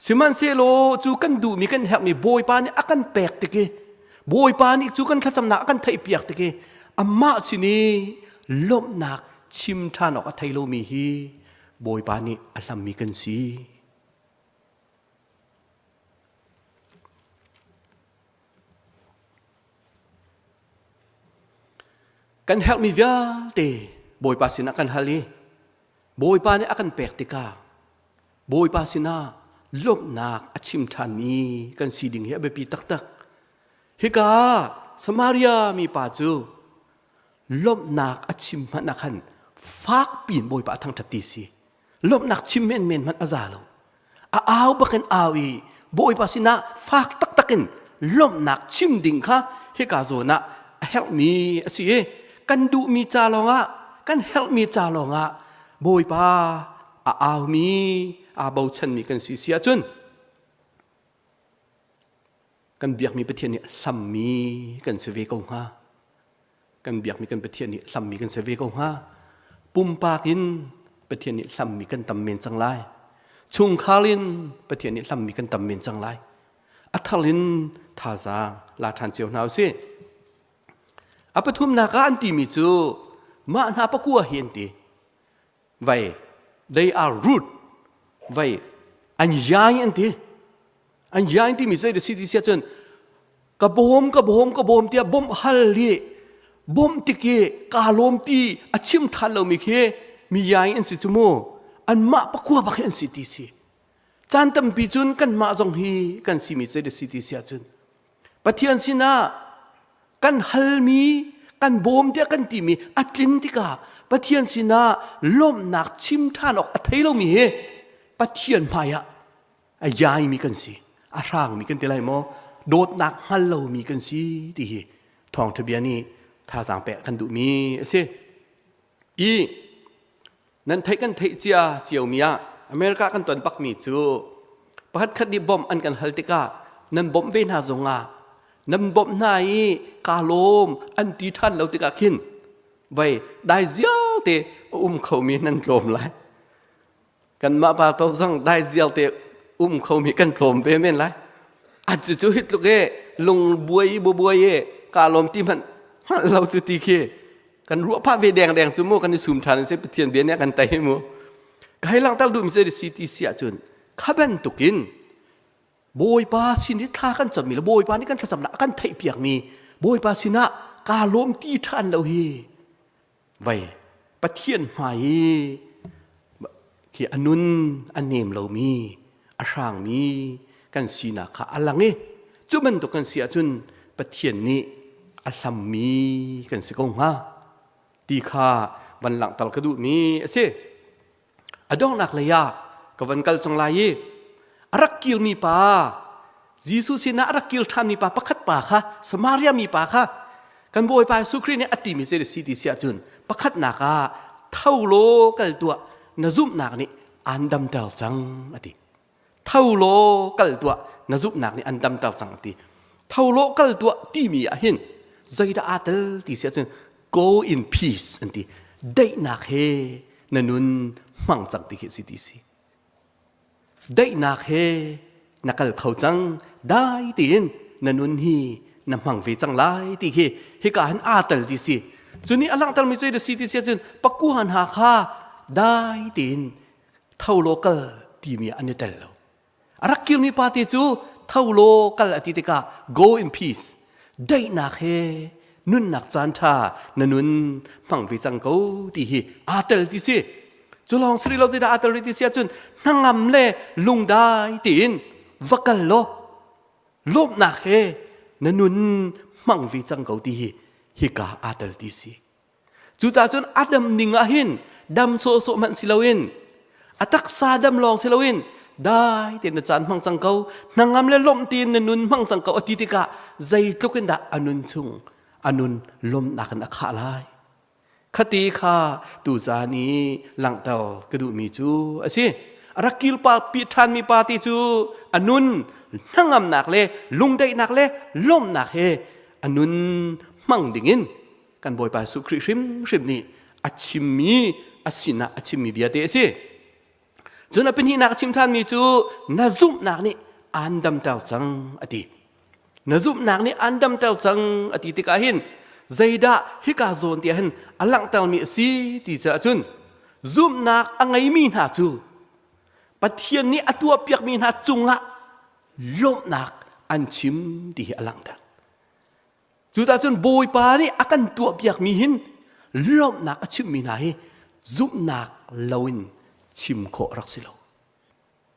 Sihmanhsehlaw cu kan duhmi kan herhmi Bawipa nih a kan pek tik i Bawipa nih cu kan thlacamnak a kan theihpiak tik i amah sin i lawmhnak chim ṭhan awk a thei lomi hi Bawipa nih a hlammi kan si. Kan herhmi vialte Bawipa sinah kan hal i Bawipa nih a kan pek tikah Bawipa sinah lawmhnak a chim ṭhanmi kan si ding hi a biapi taktak. Hika Samaria mipa cu lawmhnak a chim hmanh ah khan fakpi in Bawipa a thangṭhat ti si. Lawmhnak chim menmen hmanh a za lo. A au bakin au i Bawipa sinah fak taktak in lawmhnak chim ding kha hika zawn ah a herhmi a si i kan duhmi ca lawngah kan herhmi ca lawngah Bawipa a aumi aa bochanmi kan si si ahcun kan biakmi Pathian nih hlammi kan si ve ko hnga. Kan biakmi kan Pathian nih hlammi kan si ve ko hnga. Pumpak in Pathian nih hlammi kan tam men cang lai. Chungkhar in Pathian nih hlammi kan tam men cang lai. A thar in thazaang la ṭhan cio hna usih. A pathumnak ah an timi cu mah hna pakua hi an ti. Vai they are rude. Vai an yai an ti. An yai timi cu zei si ti sia cun ka bawm ka bawm ka bawm tiah bawmh hal hi bawmh tik i kaa lawm ti a chim than lomi khi mi yai an si cu mu anmah pakua bak hi an si ti si caan tampi cun kanmah zong hi kan simi cu si ti si ahcun Pathian sinah kan halmi kan bawm tiah kan timi a tlin tikah Pathian sinah lawmhnak chim ṭhan awk a thei lomi hi Pathian hmaiah a yaimi kan si a hrangmi kan ti lai maw dawtnak hngal lomi kan si ti hi thawngṭha bia nih thazaang pek kan duhmi a si i nan theih kan theih cia ciomi ah America kan ton bakmi cu pakhat khat nih bawmh an kan hal tikah nan bawmh ve hna zongah nan bawmh hna i kaa lawm an ti ṭhan lo tikah khin vai dai zial te a um khomi nan tlawm lai kanmah pa to zong dai zial te um khomi kan tlawm ve men lai a cu cu hi tluk e lung buai bu buai e ka lawm ti hmanh hngalh lo cu ti khi kan ruah phah ve deng deng cu mu kan i sum ṭhan se Pathian bia nih kan tei mu ka hei langhter duh mi cu CTC ahcun kha bantukin Bawipa sin i thla kan cammi le Bawipa nih kan thlacamnak a kan theihpiakmi Bawipa sinah kaa lawm ti ṭhan lo hi Vei Pathian hmai i khi a nun a nem lomi a hrangmi kan sinak kha a lang i cu bantuk kan si ahcun Pathian nih a hlammi kan si ko hnga ti kha van langhter ka duhmi a si. A donghnak lei ah ka van kal cang lai i a rak kirmi pa Jesuh sinah a rak kir ṭhanmi pa pakhat pa kha Samaria mi pa kha kan Bawipa Jesuh Khrih nih a timi cu si ti si ahcun pakhatnak ah tho law kal tuah na zumhnak nih aan damter cang a ti. Tho law kal tuah na zumhnak nih an damter cang a ti. Tho law kal tuah timi ah hin zeidah aa tel ti si ahcun go in peace an ti. Daihnak he na nun hmang cang ti khi si ti si. Daihnak he na kal kho cang dai tiin na nun hi na hmang ve cang lai ti khi hika hin aa tel ti si. Cuni a langhtermi cu si ti si ahcun pakuhan ha kha dai tiin tho law kal timi ah an i tel lo. A rak kirmi pa te cu tho law kal a ti tikah go in peace daihnak he nunnak caan ṭha na nun hmang ve cang ko ti hi aa tel ti si. Cu lawng si rih lo zeidah aa tel rih ti si ahcun hnangam le lungdai tiin va kal law lawmhnak he na nun hmang ve cang ko ti hi hika aa tel ti si. Cucaah cun a dam ning ah hin dam sawhsawh hmanh si loin a taksa dam lawng si loin dai tein na caan hmang cang ko hnangam le lawmh tein na nun hmang cang ko a ti tikah zeitluk in dah a nun chung a nun lawmhnak in a khah lai khati kha tuzaan i langhter ka duhmi cu a si a rak kil pa pi ṭhanmi pa ti cu a nun hnangamnak le lungdaihnak le lawmhnak he a nun hmang dingin kan Bawipa Jesuh Khrih hrimhrim nih a chimmi a sinah a chimmi bia te a si. Cun a pahnihnak a chim ṭhanmi cu na zumhnak nih aan damter cang a ti. Na zumhnak nih aan damter cang a ti tikah hin zeidah hika zawn tiah hin a langhtermi a si ti caah cun zumhnak a ngeimi hna cu Pathian nih a tuahpiakmi hna cungah lawmhnak an chim ti hi a langhter. Cucaah cun Bawipa nih a kan tuahpiakmi hin lawmhnak a chimmi hna hi zumhnak loin chim khawh rak si lo.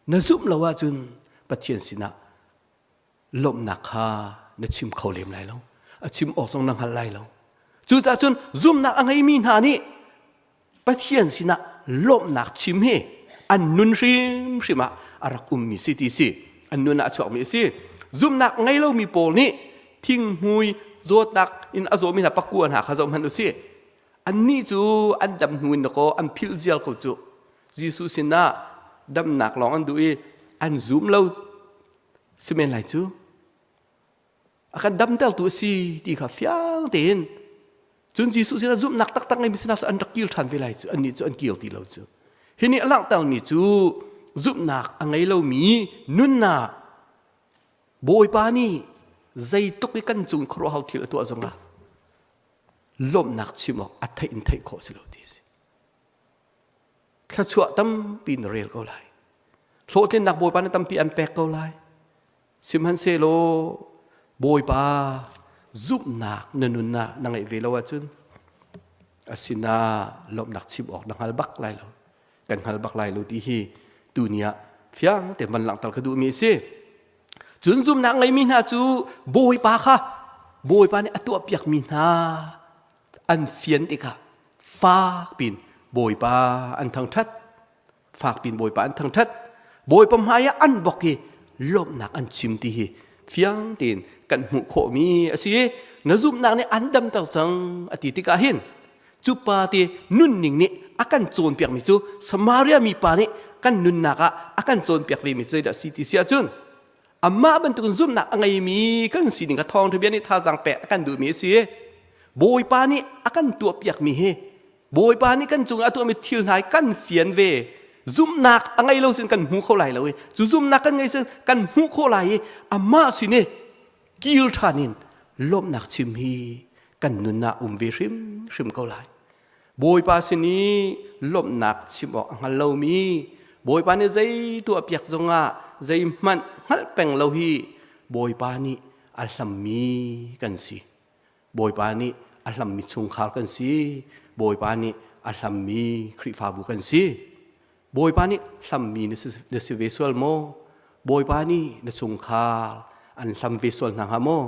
Na zumh lo ahcun Pathian sinah lawmhnak kha na chim kho lem lai lo. A chim awk zong na hngal lai lo. Cucaah cun zumhnak a ngeimi hna nih Pathian sinah lawmhnak chim hi an nun hrimhrim ah a rak ummi si ti si an nun ah a chuakmi a si zumhnak ngei lomi pawl nih thinghmui zawtnak in a zawmi hna pakua hna kha zoh hmanh u sih annih cu an dam hnu in dakaw an philh zial ko cu Jesuh sinah damnak lawng an duh i an zum lo si men lai cu a kan damtertu a si ti kha fiang tein cun Jesuh sinah zumhnak taktak ngeimi sinah an rak kir ṭhan ve lai cu annih cu an kir ti lo cu hi nih a langhtermi cu zumhnak a ngei lomi nunnak Bawipa nih zeitluk i kan cung khuaruahhar thil a tuah zongah lawmhnak chim awk a theih in theih khawh si lo ti si thluachuah tampi na rel ko lai hlawhtlinnak Bawipa nih tampi an pek ko lai Sihmanhsehlaw Bawipa zumhnak na nun ah na ngeih ve lo ahcun a sinah lawmhnak chim awk na hngal bak lai lo. Kan hngal bak lai lo ti hi tuni ah fiang tein van langhter ka duhmi a si. Cun zumhnak ngeimi hna cu Bawipa kha Bawipa nih a tuahpiakmi hna an fian tikah fak pin Bawipa an thangṭhat. Fakpi in Bawipa an thangṭhat. Bawipa hmai ah an bok i lawmhnak an chim ti hi fiang tein kan hmuh khawhmi a si i na zumhnak nih an damter cang a ti tikah hin cu pa ti nunning nih a kan cawnpiakmi cu Samaria mi pa nih kan nunnak ah a kan cawnpiak vemi cu zeidah a si ti si ahcun amah bantukin zumhnak a ngeimi kan sining kha thawngṭha bia nih thazaang pek a kan duhmi a si Bawipa nih a kan tuahpiakmi hi Bawipa nih kan cungah a tuahmi thil hna hi kan fian ve zumhnak a ngei lo sin kan hmu kho lai lo i cu zumhnak kan ngei sin kan hmuh khawh lai i amah sin i kil ṭhan in lawmhnak chim hi kan nun ah um ve hrimhrim ko lai Bawipa sin i lawmhnak chim awk a hngal lomi Bawipa nih zei tuah piak zongah zeihmanh hngalh peng lo hi Bawipa nih a hlammi kan si Bawipa nih a hlammi chungkhar kan si. Bawipa nih a hlammi Khrihfabu kan si. Bawipa nih hlammi na si ve sual maw? Bawipa nih na chungkhar an hlam ve sual hna hnga maw?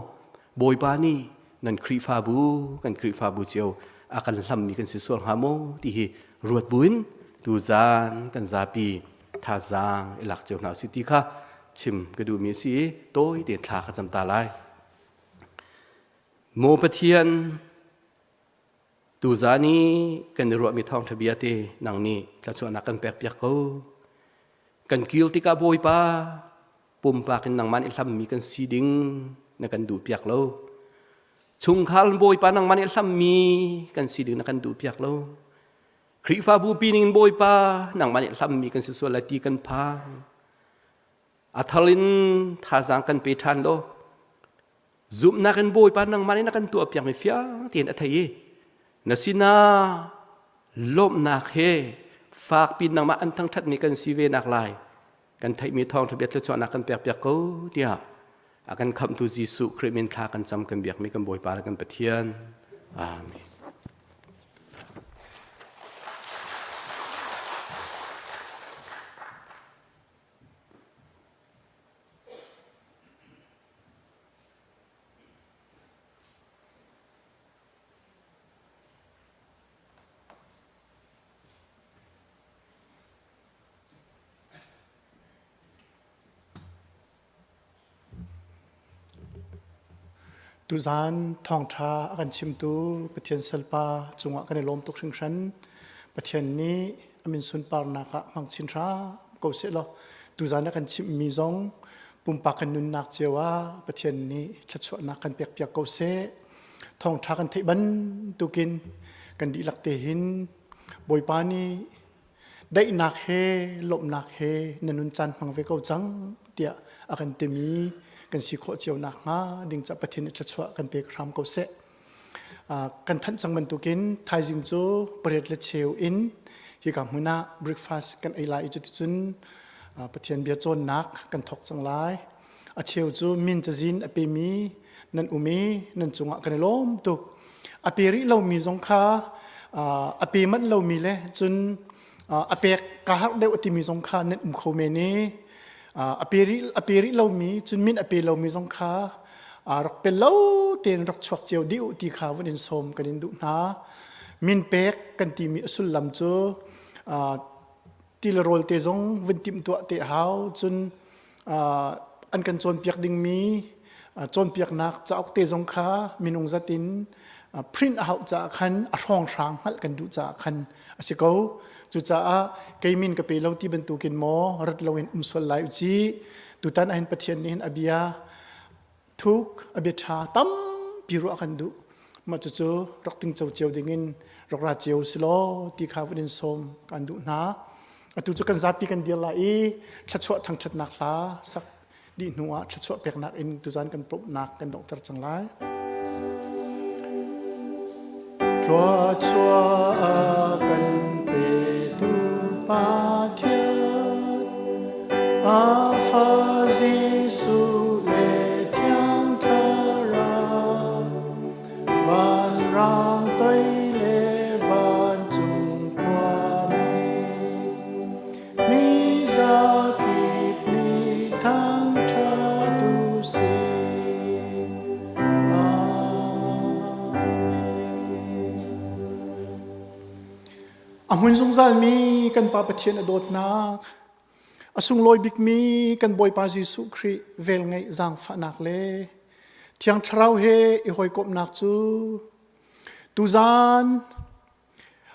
Bawipa nih nan Khrihfabu, kan Khrihfabu cio a kan hlammi kan si sual hnga maw? ti hi ruat buin tuzaan kan zapi thazaang i lak cio hna usih ti kha chim ka duhmi a si i tawi tein thla ka cam ta lai. Maw Pathian, tuzaan i kan i ruahmi thawngṭha bia te nang nih thluachuahnak kan pekpiak ko. Kan kir tikah Bawipa, pumpak in nangmah nih hlammi kan si ding na kan duhpiak lo. Chungkhar in Bawipa nangmah nih hlammi kan si ding na kan duhpiak lo. Khrihfabu pi ning in Bawipa nangmah nih hlammi kan si sual lai ti kan phang. A thar in thazaang kan pe ṭhan law zumhnak in Bawipa nangmah nih na kan tuahpiakmi fiang tein a thei i na sinah lawmhnak he fakpi nangmah an thangṭhatmi kan si ve nak lai kan theihmi thawngṭha bia thluachuahnak kan pekpiak ko tiah a kan khamhtu Jesuh Khrih min thla kan cam kan biakmi kan Bawipa le kan Pathian. Amen. Tuzaan thawngṭha a kan chimtu Pathian salpa cungah kan i lawm tuk hringhran. Pathian nih a min sunparnak ah hmang chin hram ko seh law tuzaan a kan chimhmi zong pumpak kan nunnak cio ah Pathian nih thluachuahnak kan pekpiak ko seh. Thawngṭha kan theih bantukin kan dihlak te hin Bawipa nih Daihnak he lawmhnak he na nun caan hmang ve ko cang tiah a kan timi kan si khawh cio nakhnga ding ca Pathian nih thluachuah kan pek hram ko seh. Kan thanh cang bantukin thaizing cu pariat le cheu in hika hmun ah breakfast kan ei lai i cuticun Pathian bia cawnnak kan thawk cang lai. A cheu cu min cazin a pemi nan um i nan cungah kan i lawm tuk. A pe rih lomi zong kha a pe manh lomi le cun a pek ka harh deuh a timi zong kha nan um kho men i a pe rih lomi cun min a pe lomi zong kha rak pe lo tein rak chuak cio dih u ti kha vun in sawm kan in duh hna. Min pek kan timi a sullam cu ti le rawl te zong vun timhtuah te hau cun an kan cawnpiak dingmi cawnpiaknak cauk te zong kha minung zat in print a hauh caah khan a hrawnghrang hngalh kan duh caah khan a si ko. Cucaah kei min ka pe lo ti bantukin maw rat loin um sual lai u ci. Tutan ahhin Pathian nih hin a bia thuk a bia ṭha tampi ruah kan duh. Mah cucu rak tingco cio dingin rak ra cio si law ti kha vun in sawm kan duh hna. Atu cu kan zapi kan dir lai i thluachuah thangṭhatnak hla sak dih hnu ah thluachuah peknak in tuzan kan pumhnak kan donghter cang lai. Thluachuah kan petu Pathian, a fa Jesuh le Thiang Thlarau, vanrang toi le vancung khuami, mi zakip nih thangṭhat u sih. A hmun zungzalmi kan Pa Pathian a dawtnak, a sunglawi bikmi kan Bawipa Jesuh Khrih velngeih zaangfahnak le Thiang Thlarau he i hawikomhnak cu tuzaan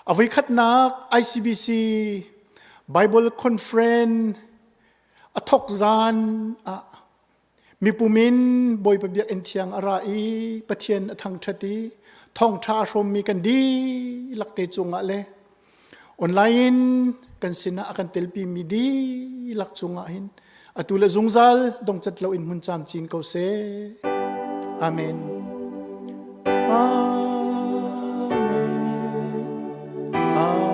a voikhatnak ICBC Bible Conference a thawk zaan ah Mipum in Bawipa biakinn thiang a ra i Pathian a thangṭhat i thawngṭha a hrawmmi kan dihlak te cungah le online in kan sinah a kan telpimi dihlak cungah hin atu le zungzal dongcat loin hmun camcin ko seh. Amen. Amen. Amen. Amen.